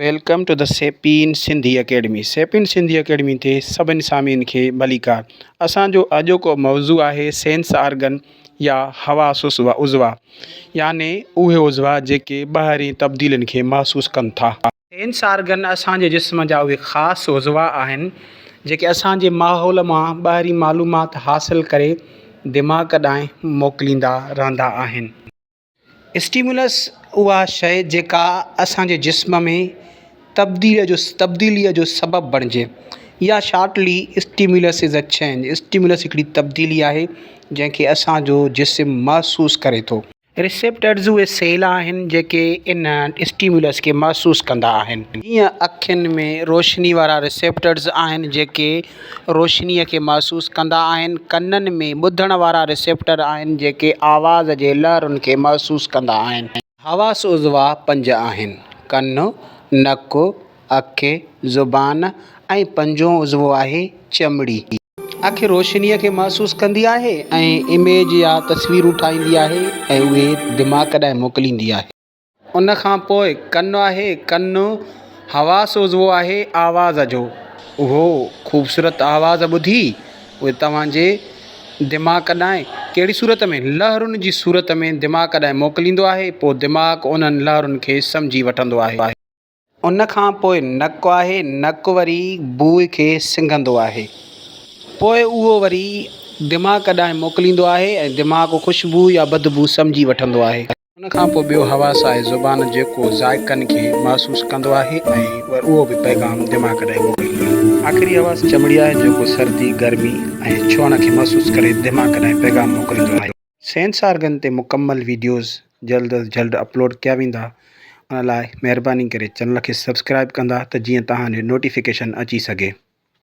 Welcome to the سيپين Sindhi academy سيپين Sindhi academy تي سڀني سامعين کي ڀليڪار اسان جو اڄوڪو موضوع آهي سينس آرگن يا حواس عضوا يعني اهي عضوا جيڪي ٻاهرين تبديلين کي محسوس ڪن ٿا. سينس آرگن اسان جي جسم جا اهي خاص عضوا آهن جيڪي اسان جي ماحول مان ٻاهرين معلومات حاصل ڪري دماغ ڏانهن موڪليندا رهندا آهن. اسٽيمولس اها شيء جيڪا اسان جي جسم ۾ تبديليء جو تبديليء جو سبب بڻجي يا shortly stimulus is a change stimulus هڪڙي تبديلي آهي جنهن کي اسان جو جسم محسوس ڪري ٿو. ريسيپٽرز اهي سيل آهن جيڪي ان اسٽيمولس کي محسوس ڪندا آهن. جيئن اکين ۾ روشني وارا ريسيپٽرز آهن جيڪي روشنيء کي محسوس ڪندا آهن. ڪنن ۾ ٻڌڻ وارا ريسيپٽر آهن جيڪي آواز جي لهرن کي محسوس ڪندا آهن. حواس عضوا پنج آهن، ڪن، نڪ، اک، زبان ۽ پنجون عضوو آهي چمڙي. اک روشنيء کي محسوس ڪندي آهي ۽ اميج يا تصويرون ٺاهيندي آهي ۽ اهي دماغ ڏانهن موڪليندي آهي. ان کان پوء ڪن آهي، ڪن حواس عضوو آهي آواز جو، اهو خوبصورت آواز ٻڌي اهي توهان جي دماغ ڏانهن ڪهڙي صورت ۾ لهرن جي صورت ۾ دماغ ڏانهن موڪليندو آهي، پوء دماغ انهن لهرن کي سمجهي وٺندو آهي. ان کان پوء نڪ آهي، نڪ وري بوء کي سنگهندو آهي. پوء اهو وري دماغ ڏانهن موڪليندو آهي ۽ دماغ خوشبوء يا بدبوء سمجهي وٺندو آهي. ان کان پوء ٻيو حواس آهي زبان جيڪو ذائقن کي محسوس ڪندو آهي ۽ اهو به پيغام دماغ ڏانهن موڪليندو آهي. آخري حواس چمڙي آهي جيڪو سردي، گرمي ۽ ڇهڻ کي محسوس ڪري دماغ ڏانهن پيغام موڪليندو آهي. سينس آرگن تي مڪمل ويڊيوز جلد از جلد اپلوڊ ڪيا ويندا ان لاء مهرباني ڪري چينل کي سبسڪرائب ڪندا ته جيئن توهان ڏي نوٽيفڪيشن اچي سگهي.